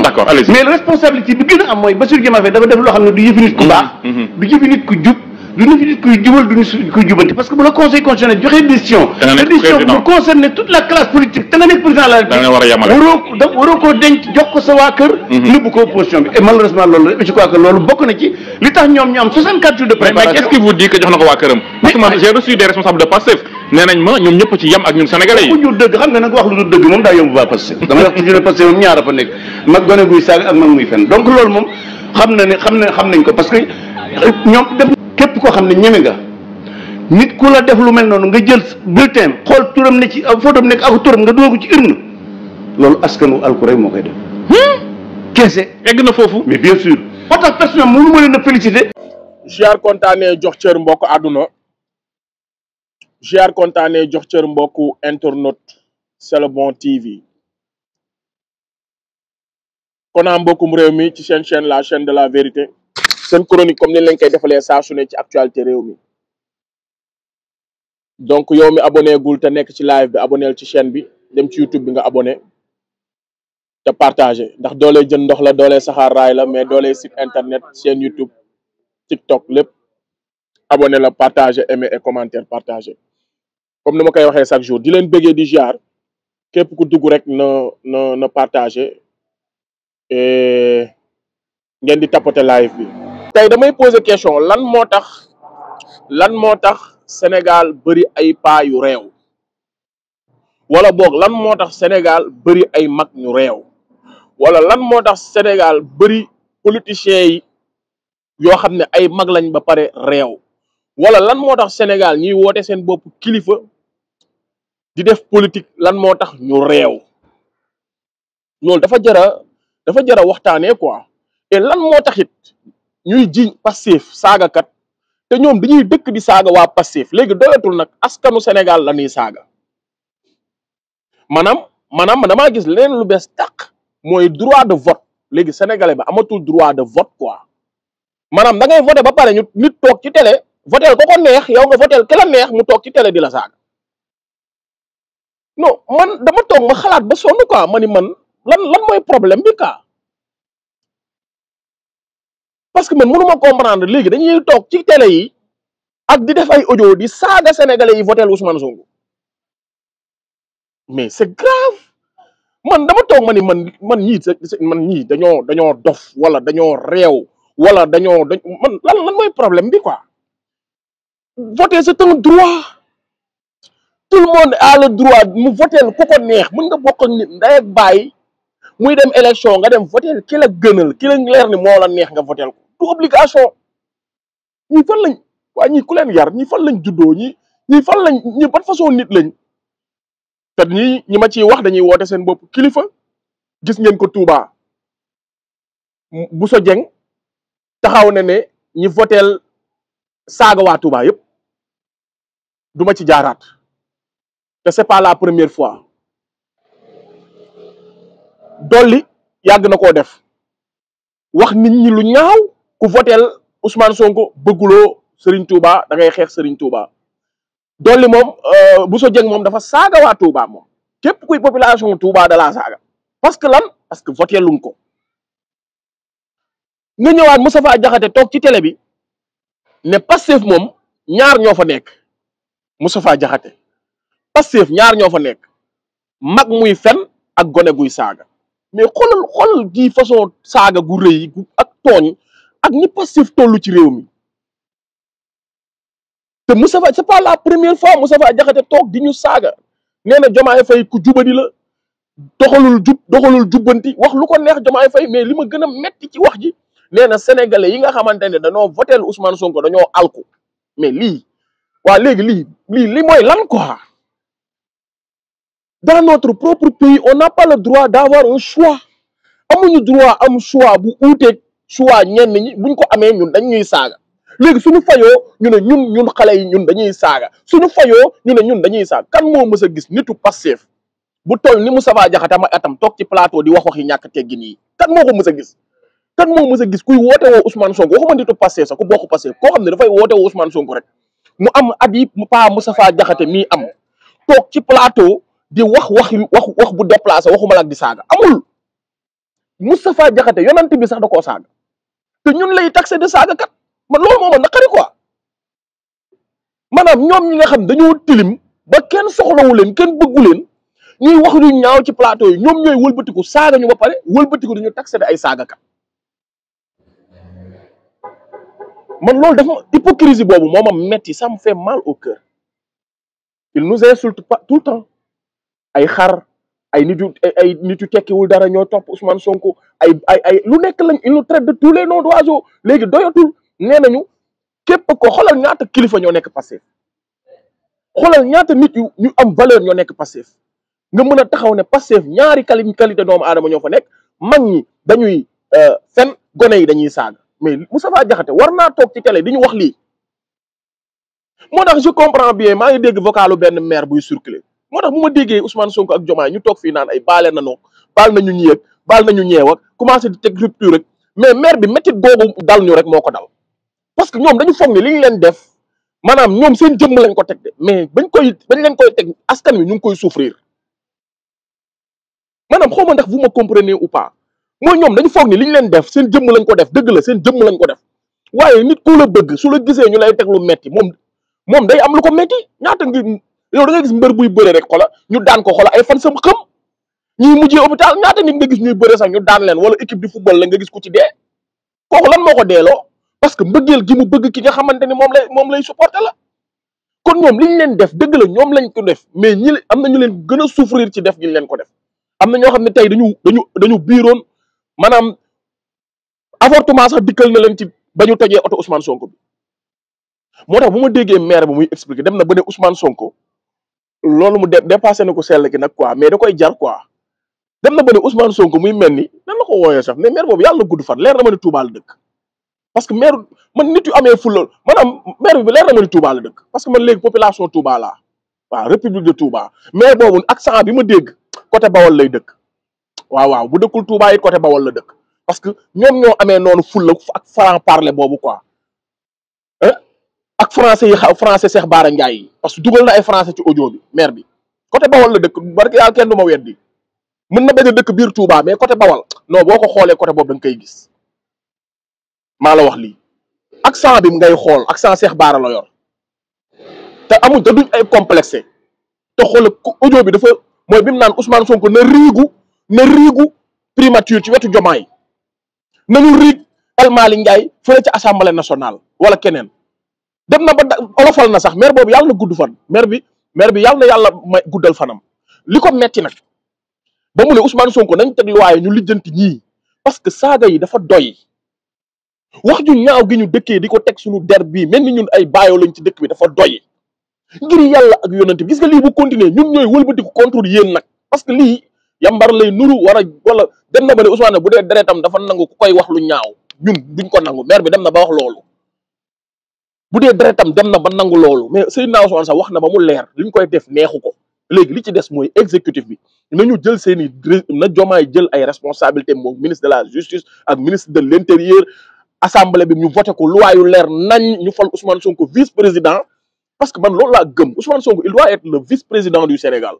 d'accord allez-y. Mais responsabilité bi gën a am mooy Bassirou Diomaye Faye dafa def loo xam ne du yëfi nit ku baax. du yëfi nit ku jub. du yëfi nit kuy jubal du nit kuy jubanti parce que bu la conseil constitutionnel joxee décision. te décision bu concerner toute la classe politique te nga nekk président de la République. waroo koo denc jox ko sa waa kër. nëbbu ko opposition bi et malheureusement loolu je crois que loolu bokk na ci li tax ñoom ñu am 64 jours de préparation. mais qu'est-ce qui vous dit que jox na ko waa këram. parce que man j'ai reçu des responsables de Pastef nee nañ ma ñoom ñëpp ci yam ak ñun sénégalais yi. ku ñu dëgg xam nga nag wax lu dul dëgg moom daa yomb waa Pastef dama wax toujours ne Pastef moom ñaar a fa nekk mag gone guy saaga ak mag muy fen donc loolu moom xam nañ ko parce que ñoom def képp koo xam ne ñeme nga nit ku la def lu mel noonu nga jël bulletin xool turam ne ci photo nekk ak turam nga dugal ko ci urne loolu askanu alku rek moo koy def. keese egg na foofu. mais bien sûr. moo tax personnel mënu ma leen a féliciter. ziar kontaanee jox cër mbokk àdduna ziar kontaanee jox cër mbokku internaute C'est le bon TV kon am mbokkum réew mi ci seen chaîne la chaîne de la vérité seen chronique comme ni lañ koy defalee saa su ne ci actualité réew mi donc yow mi abonné gul te nekk ci live bi abonné ci chaîne bi dem ci YouTube bi nga abonné te partagé ndax doolee jën ndox la doolee saxaar raay la mais doolee site internet chaîne YouTube TikTok lépp abonné la partagé aimé et commentaire partagé comme ni ma koy waxee chaque jour di leen bëggee di ziar képp ku dugg rek na partagé et ngeen di tapoter live bi. tey damay poser question lan moo tax Sénégal bëri ay paa yu réew wala boog lan moo tax Sénégal bëri ay mag ñu réew wala lan moo tax Sénégal bëri politiciens yi yoo xam ne ay mag lañ ba pare réew wala lan moo tax Sénégal ñiy woote seen bopp kilifa di def politique lan moo tax ñu réew loolu dafa jara waxtaanee quoi et lan moo taxit ñuy jiñ Pastef saagakat te ñoom dañuy dëkk di saaga waa Pastef léegi doyatul nag askanu Sénégal la ñuy saaga maanaam damaa gis leneen lu bees tàq mooy droit de vote léegi sénégalais ba amatul droit de vote quoi maanaam da ngay voté ba pare ñu nit toog ci télé votel ko neex yow nga votel ki la neex mu toog ci télé di la saaga non man dama toog ma xalaat ba sonn quoi ma ni man lan mooy problème bi quoi parce que man mënuma comprendre léegi dañuy toog ci télé yi ak di def ay audio di saaga sénégalais yi votel Ousmane Sonko mais c'est grave man dama toog ma ni man ñii dañoo dof wala dañoo réew wala man lan mooy problème bi quoi voter c'est un droit tout le monde a le droit mu votel ku ko neex mën nga bokk ak nit ndey ak baay muy dem élection nga dem votel ki la gënal ki la leer ni moo la neex nga votel ko du obligation ñi fan lañ waa ñi ku leen yar ñi fan lañ juddoo ñi fan lañ ñi ban façon nit lañ te ñi ma ciy wax dañuy woote seen bopp kilifa gis ngeen ko Touba Bousso Dieng taxaw na ne ñi votel saaga waa Touba yëpp duma ci jaaraat te c'est pas la première fois dolli yàgg na koo def wax nit ñi lu ñaaw ku votel Ousmane Sonko bëgguloo Serigne Touba da ngay xeex Serigne Touba dolli moom Bousso Dieng moom dafa saaga waa Touba moom képp kuy population Touba da laa saaga parce que lan parce que voteluñ ko nga ñëwaat Moustapha Diakhaté toog ci télé bi ne Pastef moom ñaar ñoo fa nekk Moustapha Diakhaté Pastef ñaar ñoo fa nekk mag muy fen ak gone guy saaga mais xoolal gi façon saaga gu rëy ak tooñ ak ni Pastef tollu ci réew mi te Moustapha c'est pas la première fois Moustapha Diakhaté toog di ñu saaga nee na Diomaye Faye ku jubadi la doxalul jubbanti wax lu ko neex Diomaye Faye mais li ma gën a metti ci wax ji nee na sénégalais yi nga xamante ne dañoo votel Ousmane Sonko dañoo alku mais lii waa léegi lii mooy lan quoi dans notre propre pays on n'a pas le droit d'avoir un choix amuñu droit am choix bu uuteeg choix ñenn ñi buñ ko amee ñun dañ ñuy saaga léegi suñu fayoo ñu ne ñun xale yi ñun dañuy saaga suñu fayoo ñu ne ñun dañuy saaga kan moo mës a gis nitu Pastef bu toll ni Moustapha Diakhaté ma atam toog ci plateau di wax waxi ñàkk teggin yi kan moo ko mës a gis kan moo mës a gis kuy woote woo Ousmane Sonko waxuma nitu Pastef sax ku bokk Pastef koo xam ne dafay woote woo Ousmane Sonko rek mu am at yi pa Moustapha Diakhaté mii am toog ci plateau di wax bu déplacé waxuma la ak di saaga amul Moustapha Diakhaté yonent bi sax da koo saaga te ñun lay taxé de saaga kat man loolu moo ma naqari quoi maanaam ñoom ñi nga xam dañoo tilim ba kenn soxlawu leen kenn bëggu leen ñuy wax lu ñaaw ci plateau yi ñoom ñooy wëlbatiku saaga ñu ba pare wëlbatiku dañu taxé de ay saaga kat man loolu dafa hypocrisie boobu moo ma metti ça me fait mal au cœur il nous insulte pas tout le temps ay xar ay nit yu tekkiwul dara ñoo topp Ousmane Sonko ay lu nekk lañ il nous traite de tous les noms d'oiseaux léegi doyatul nee nañu képp ko xoolal ñaata kilifa ñoo nekk Pastef xoolal ñaata nit yu ñu am valeur ñoo nekk Pastef nga mën a taxaw ne Pastef ñaari qualité doomu aadama ñoo fa nekk mag ñi dañuy fen gone yi dañuy saaga mais Moustapha Diakhaté war naa toog ci télé di ñu wax lii moo tax je comprends bien maa ngi dégg vocalu benn maire buy circuler moo tax bu ma déggee Ousmane Sonko ak Diomaye ñu toog fii naan ay baale nañoo baal nañu ñii ak baal nañu ñeew ak commencé di teg rupture rek mais maire bi métti googu dal ñu rek moo ko dal parce que ñoom dañu foog ne li ñu leen def maanaam ñoom seen jëmm lañ ko teg de mais bañ leen koy teg askan wi ñu ngi koy souffrir maanaam xaw ma ndax vous me comprenez ou pas mooy ñoom dañu foog ni li ñu leen def seen jëmm lañ ko def dëgg la seen jëmm lañ ko def waaye nit ku la bëgg su la gisee ñu lay teg lu metti moom day am lu ko metti ñaata ngi yow da nga gis mbër buy bëre rek xola ñu daan ko xola ay fan sam xam ñuy mujjee hôpital ñaata nit nga gis ñuy bëre sax ñu daan leen wala équipe de football la nga gis ku ci dee kooku lan moo ko deeloo parce que mbëggeel gi mu bëgg ki nga xamante ni moom lay supporter la kon ñoom li ñu leen def dëgg la ñoom lañ ko def mais ñi am na ñu leen gën a souffrir ci def gi ñu leen ko def am na ñoo xam ne tey dañu biiroon maanaam avortement sax dikkal na leen ci ba ñu tojee oto Ousmane Sonko bi moo tax bu ma déggee maire bi muy expliquer dem na ba ne Ousmane Sonko loolu mu dépassé na ko sell ki nag quoi mais da koy jar quoi dem na ba ne Ousmane Sonko muy mel ni nan la ko wooyee sax mais maire boobu yàlla na gudd fan leer na ma ne Touba la dëkk parce que maire man nit yu amee fulla maanaam maire bi leer na ma ne Touba la dëkk parce que man léegi population Touba laa waaw république de Touba maire boobu accent bi ma dégg côté Bawol lay dëkk waaw bu dëkkul Touba it côté Bawol la dëkk parce que ñoom ñoo amee noonu fulla ak franc parler boobu quoi ak français yi français Cheikh Bara Ndiaye yi parce que dugal na ay français ci audio bi maire bi côté Bawol la dëkk barke yàlla kenn du ma weddi mën na bañ a dëkk biir Touba mais côté Bawol non boo ko xoolee côté boobu da nga koy gis maa la wax lii accent bi ngay xool accent Cheikh Bara la yor te amuñ te duñ ay complexé te xool audio bi dafa mooy bi mu naan Ousmane Sonko na riigu primature ci wetu Diomaye nañu riig El Malick Ndiaye fële ci assemblée nationale wala keneen dem na ba olofal na sax maire boobu yàlla na gudd fan maire bi yàlla na yàlla may guddal fanam li ko metti nag ba mu ne Ousmane Sonko nañ teg luwaaye ñu lijjanti ñii parce que saaga yi dafa doy wax ju ñaaw gi ñu dëkkee di ko teg suñu der bii mel ni ñun ay baayoo lañ ci dëkk bi dafa doy ngir yàlla ak yonent bi gis nga lii bu continuer ñun ñooy wëlbatiku contre yéen nag parce que lii yambar lay nuru wala dem na ba ne Ousmane bu dee deretam dafa nangu ku koy wax lu ñaaw ñun duñ ko nangu maire bi dem na ba wax loolu bu dee deretam dem na ba nangu loolu mais Seydina Ousmane sax wax na ba mu leer li ñu koy def neexu ko léegi li ci des mooy exécutif bi nañu jël seeni na Diomaye jël ay responsabilité moom ministre de la justice ak ministre de l'intérieur assemblée bi ñu voté ko loi yu leer nañ ñu fal Ousmane Sonko vice-président parce que man loolu laa gëm Ousmane Sonko il doit être le vice-président du Sénégal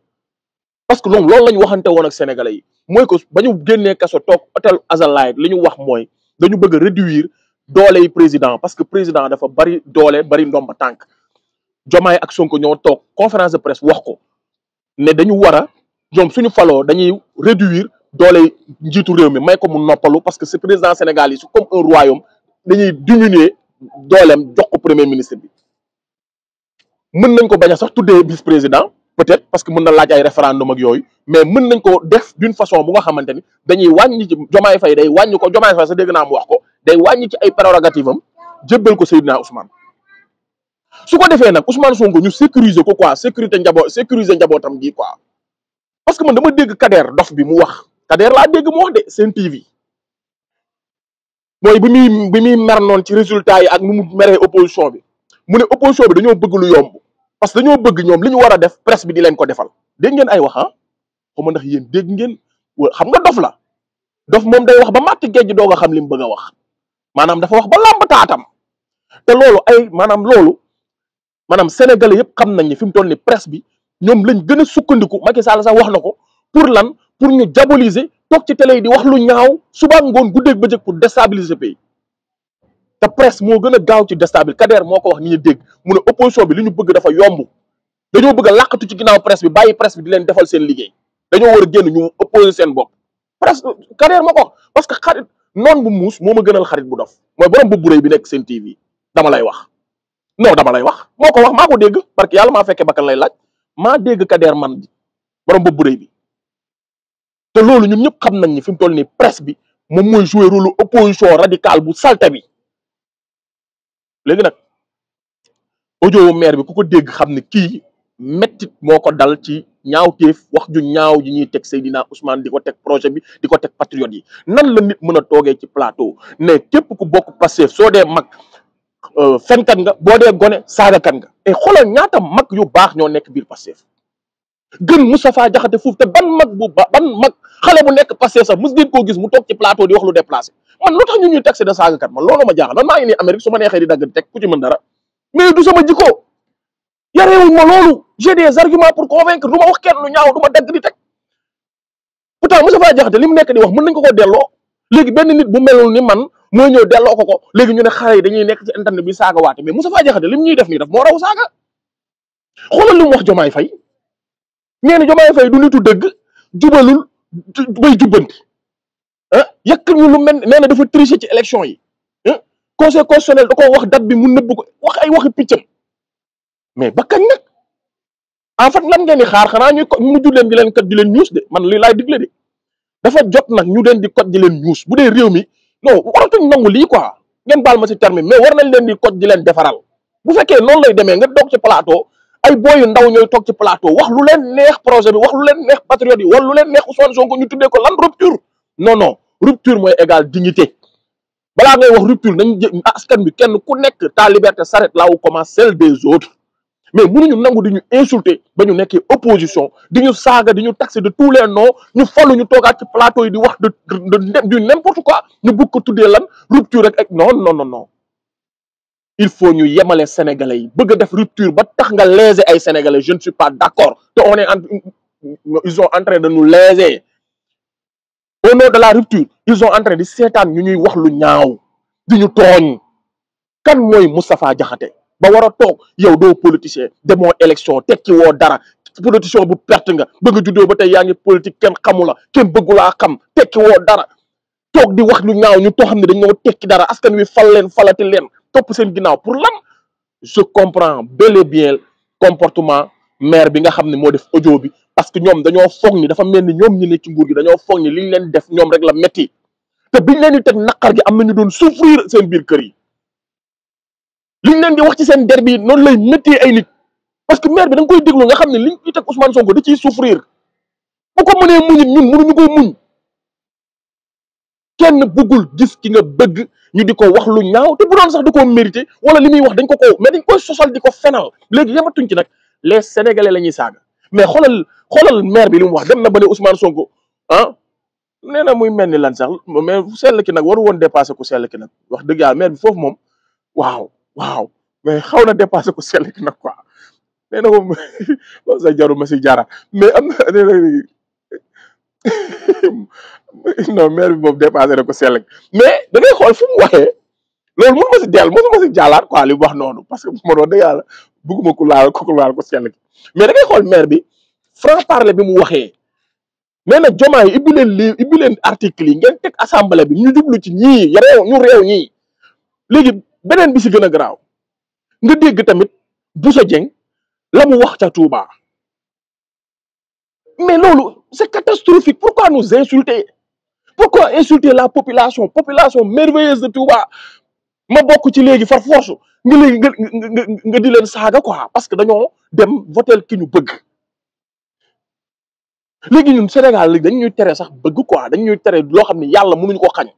parce que loolu la ñu waxante woon ak sénégalais yi mooy que ba ñu génnee kaso toog hôtel Azalaï li ñu wax mooy dañu bëgg a réduire doole yi président parce que président dafa bari doole bari ndomba tànk Diomaye ak Sonko ñoo toog conférence de presse wax ko ne dañu war a ñoom suñu faloo dañuy réduire doole njiitu réew mi may ko mu noppalu parce que ce président Sénégal yi su comme un royaume dañuy diminuer dooleem jox ko premier ministre bi mën nañ ko bañ a sax tuddee vice président peut-être parce que mën na laaj ay référendum ak yooyu mais mën nañ ko def d'une façon bu nga xamante ni dañuy wàññi ci Diomaye Faye day wàññi ko Diomaye Faye sax dégg naa mu wax ko day wàññi ci ay prérogative am jébbal ko Seydina Ousmane su ko defee nag Ousmane Sonko ñu sécuriser ko quoi sécuriser njabootam gi quoi parce que man dama dégg Kader dof bi mu wax Kader laa dégg mu wax de Sen TV mooy bi muy mer noonu ci résultat yi ak nu mu meree opposition bi mu ne opposition bi dañoo bëgg lu yomb parce que dañoo bëgg ñoom li ñu war a def presse bi di leen ko defal dégg ngeen ay wax xaw ma ndax yéen dégg ngeen xam nga dof la dof moom day wax ba màtt géej doog a xam li mu bëgg a wax maanaam dafa wax ba làmb taatam te loolu maanaam sénégalais yëpp xam nañ ne fi mu toll ni presse bi ñoom lañ gën a sukkandiku Macky Sall sax wax na ko pour lan pour ñu diaboliser toog ci télé yi di wax lu ñaaw suba ngoon guddeeg bëccëg pour déstabiliser pays te presse moo gën a gaaw ci déstabiliser. Kader moo ko wax ni ñu dégg mu ne opposition bi li ñu bëgg dafa yomb dañoo bëgg a làqatu ci ginnaaw presse bi bàyyi presse bi di leen defal seen liggéey dañoo war a génn ñu opposer seen bopp. presse Kader moo ko wax parce que xarit noon bu muus moo ma gënal xarit bu dof mooy borom bu rëy bi nekk seen TV dama lay wax. non dama lay wax moo ko wax maa ko dégg parce que yàlla maa fekkee bakkan lay laaj maa dégg Kader man borom bu rëy bi te loolu ñun ñëpp xam nañ ni fi mu toll nii presse bi moom mooy jouer rôle opposition radicale bu salte bi. léegi nag audio maire bi ku ko dégg xam ne kii mettit moo ko dal ci ñaawteef wax ju ñaaw ji ñuy teg Seydina Ousmane di ko teg projet bi di ko teg patriote yi nan la nit mën a toogee ci plateau ne képp ku bokk Pastef soo dee mag fenkat nga boo dee gone saagakat nga et xoolal ñaata mag yu baax ñoo nekk biir Pastef gën Moustapha Diakhaté foofu te ban mag xale bu nekk Pastef sax mos ngeen koo gis mu toog ci plateau di wax lu déplacé man lu tax ñun ñuy taxé de saagakat man loolu ma jaaxal man maa ngi nii Amérique su ma neexee di dagg di teg ku ci mën dara mais du sama jikko yarewuñ ma loolu j'ai des arguments pour convaincre du ma wax kenn lu ñaaw du ma dagg di teg pourtant Moustapha Diakhaté li mu nekk di wax mën nañ ko delloo léegi benn nit bu melul ni man mooy ñëw delloo ko léegi ñu ne xale yi dañuy nekk ci internet bi saaga waate mais Moustapha Diakhaté li mu ñuy def nii daf moo raw saaga xoolal li mu wax Diomaye Faye nee na Diomaye Faye du nitu dëgg jubalul bay jubbanti yàq ñu lu mel nee na dafa tricher ci élection yi conseil constitutionnel da ko wax date bi mu nëbb ko wax ay waxi piccam mais ba kañ nag en fait lan ngeen di xaar xanaa ñu mujj leen di leen kat di leen news de man lii laay digle de dafa jot nag ñu leen di kot di leen news bu dee réew mi non waratuñ nangu lii quoi ngeen baal ma si terme mais war nañ leen di kot di leen defaral bu fekkee noonu lay demee nga toog ci plateau ay booyu ndaw ñooy toog ci plateau wax lu leen neex projet bi wax lu leen neex patriote yi wala lu leen neex Ousmane Sonko ñu tuddee ko lan rupture non rupture mooy égal dignité balaa ngay wax rupture nañ askan bi kenn ku nekk ta liberté s'arrête là où commence celle des autres mais mënuñu nangu di ñu insulter ba ñu nekkee opposition di ñu saaga di ñu taxer de tous les noms ñu follu ñu toogaat ci plateau yi di wax du n'importe quoi ñu bëgg ko tuddee lan rupture rek non il faut ñu yemale sénégalais yi bëgg a def rupture ba tax nga léser ay sénégalais je ne suis pas d'accord te ils sont en train de nous léser au nom de la rupture ils sont en train di seetaan ñu ñuy wax lu ñaaw di ñu tooñ kan mooy Moustapha Diakhaté ba war a toog yow doo politicien demoo élection tekki woo dara politicien bu perte nga bëgg juddoo ba tey yaa ngi politique kenn xamu la kenn bëggulaa xam tekki woo dara toog di wax lu ñaaw ñu too xam ne dañoo tekki dara askan wi fal leen falati leen topp seen ginnaaw pour lan je comprends bel et bien comportement maire bi nga xam ne moo def audio bi parce que ñoom dañoo foog ni dafa mel ni ñoom ñu ne ci nguur gi dañoo foog ni liñ leen def ñoom rek la metti te biñ leen di teg naqar gi am na ñu doon souffrir seen biir kër yi liñ leen di wax ci seen der bi noonu lay métti ay nit parce que maire bi da nga koy déglu nga xam ne liñ ciy teg Ousmane Sonko da ciy souffrir bu ko mënee muñit ñun mënuñu koy muñ kenn bëggul gis ki nga bëgg ñu di ko wax lu ñaaw te bu doon sax da koo mérité wala li muy wax dañ ko mais dañ koy sosal di ko fenal léegi yamatuñ ci nag les sénégalais la ñuy saaga mais xoolal maire bi li mu wax dem na ba ne Ousmane Sonko nee na muy mel ni lan sax mais sell ki nag waru woon dépassé ku sell ki nag wax dëgg yàlla maire bi foofu moom waaw mais xaw na dépassé ku sell ki nag quoi nee na moom loolu sax jaru ma si jaaraat mais am na non maire bi moom dépassé na ko sell mais da ngay xool fu mu waxee loolu mënu ma si dellu mënu ma si jaalaat quoi li mu wax noonu parce que bu ma doon dëgg yàlla bëgguma ku laal ko sell ki mais da ngay xool maire bi franc parler bi mu waxee nee na Diomaye ibbi leen article yi ngeen teg assemblée bi ñu jublu ci ñii ñu réew ñii léegi beneen bi si gën a garaaw nga dégg tamit Bousso Dieng la mu wax ca Touba mais loolu c'est catastrophique pourquoi nous insulter pourquoi insulter la population merveilleuse de Touba ma bokk ci léegi far force nga léegi nga di leen saaga quoi parce que dañoo dem voter ki ñu bëgg léegi ñun Sénégal léegi dañ ñuy tere sax bëgg quoi dañ ñuy tere loo xam ne yàlla mënuñu ko xañ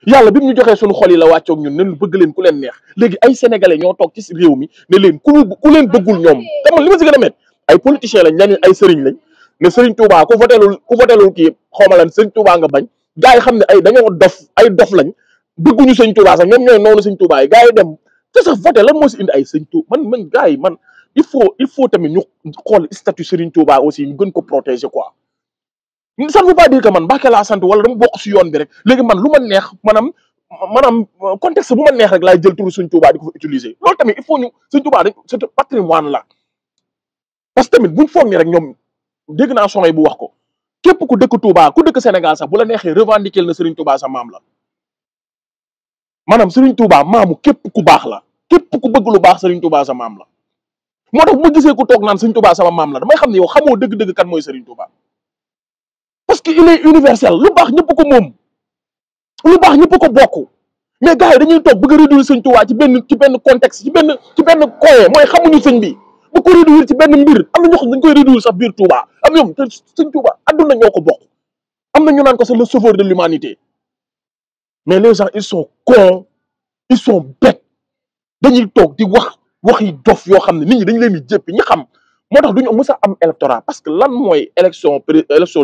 yàlla bi mu ñu joxee suñu xol yi la wàccoog ñun ne bëgg leen ku leen neex léegi ay sénégalais ñoo toog ci réew mi ne leen ku leen bëggul ñoom te man li ma si gën a met ay politiciens lañ ñenn ay sëriñ lañ ne sëriñ Touba ku votelul kii xawma lan sëriñ Touba nga bañ gars yi xam ne ay dañoo dof lañ bëgguñu sëriñ Touba sax ñoom ñooy noonu sëriñ Touba yi gars yi dem te sax voté lan moo si indi ay sëriñ Touba man gars yi man il faut tamit ñu xool statut Serigne Touba aussi ñu gën ko protéger quoi ça ne veut pas dire que man Mbàkke laa sant wala dama bokk si yoon bi rek léegi man lu ma neex maanaam contexte bu ma neex rek laay jël turu Sëñ Tuubaa di ko fa utiliser loolu tamit il faut ñu Sëñ Tuubaa c'est patrimoine la parce que tamit buñ foog ni rek ñoom dégg naa son yi bu wax ko képp ku dëkk Touba ku dëkk Sénégal sax bu la neexee revendiquer na Serigne Touba sa maam la maanaam Serigne Touba maamu képp ku baax la képp ku bëgg lu baax Serigne Touba sa maam la moo tax bu ma gisee ku toog naan Serigne Touba sama maam la damay xam ne yow xamoo dëgg-dëgg kan mooy Serigne Touba parce que il est universel lu baax ñëpp ko moom lu baax ñëpp ko bokk mais gars yi dañuy toog bëgg a réduire Sëñ Touba ci benn contexte ci benn coin mooy xamuñu sëñ bi bu ko réduire ci benn mbir am na ñoo xam dañ koy réduire sax biir Touba am ñoom te Sëñ Touba adduna ñoo ko bokk am na ñu naan ko c'est le sauveur de l'humanité mais les gens ils sont cons ils sont bêtes dañuy toog di wax yi dof yoo xam ne nit ñi dañu leen di jéppi ñi xam moo tax duñu mës a am électorat parce que lan mooy élection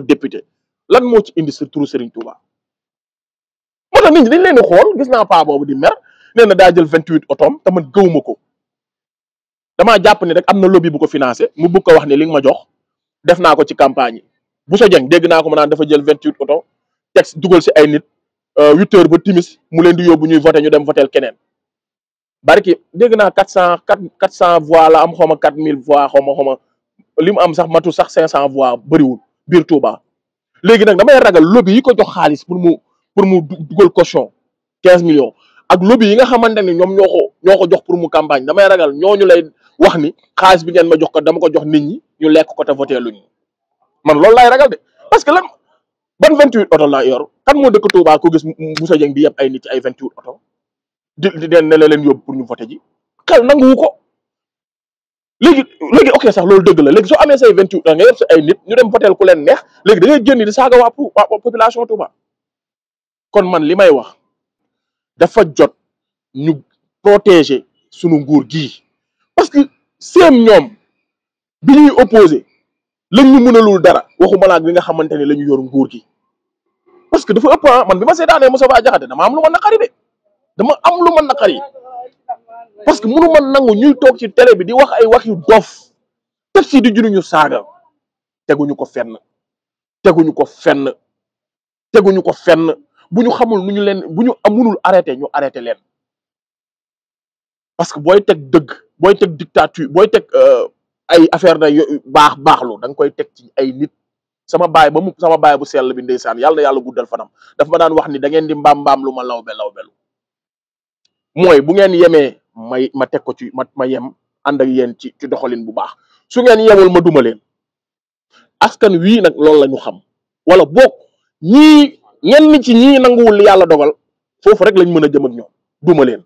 député lan moo ci indi turu Serigne Touba moo tax nit ñi dañ leen di xool gis naa paa boobu di mer nee na daa jël 28 otoom te man gëwuma ko damaa jàpp ni rek am na lobby bu ko financé mu bëgg ko wax ne li nga ma jox def naa ko ci campagne yi bu sa jeng dégg naa ko ma naan dafa jël 28 oto texte dugal si ay nit 8 heures ba timis mu leen di yóbbu ñuy voté ñu dem votel keneen barki dégg naa 400 voix la am xaw ma 4000 voix xaw ma li mu am sax matu sax 500 voix bëriwul biir Touba léegi nag damay ragal lobby yi ko jox xaalis pour mu dugal caution 15 millions ak lobby yi nga xamante ni ñoom ñoo ko jox pour mu campagne damay ragal ñooñu lay wax ni xaalis bi ngeen ma jox ko dama ko jox nit ñi ñu lekk ko te voté luñu man loolu laay ragal de parce que lan ban 28 oto laa yor kan moo dëkk Touba ko gis Moussa Dieng di yeb ay nit ci ay 28 oto di den ne leen yóbbu pour ñu voté ji xel nanguwu ko léegi ok sax loolu dëgg la léegi soo amee say 28 oto nga yeb si ay nit ñu dem voté ku leen neex léegi da ngay génn di saaga waa population Touba kon man li may wax dafa jot ñu protéger sunu nguur gii parce que seen ñoom bi ñuy opposé lañ ñu mënalul dara waxuma laak bi nga xamante ne la ñu yor nguur gi parce que dafa ëpp man bi ma seetaanee Moustapha Diakhaté dama am lu ma naqari de dama am lu ma naqari parce que mënu ma nangu ñuy toog ci télé bi di wax ay wax yu dof teg si di junuñu saaga teguñu ko fenn bu ñu xamul nu ñu leen bu ñu amunul arrêté ñu arrêté leen parce que booy teg dëgg booy teg dictature booy teg ay affaire na baaxlu da nga koy teg ci ay nit sama baay bu sell bi ndeysaan yàlla na yàlla guddal fanam dafa ma daan wax ni da ngeen di mbaam lu ma lawbelu mooy bu ngeen yemee ma teg ko ci ma yem ànd ak yéen ci doxalin bu baax su ngeen yemul ma duma leen askan wii nag loolu la ñu xam wala boog ñenn ci ñii nanguwul li yàlla dogal foofu rek lañ mën a jëm ak ñoom duma leen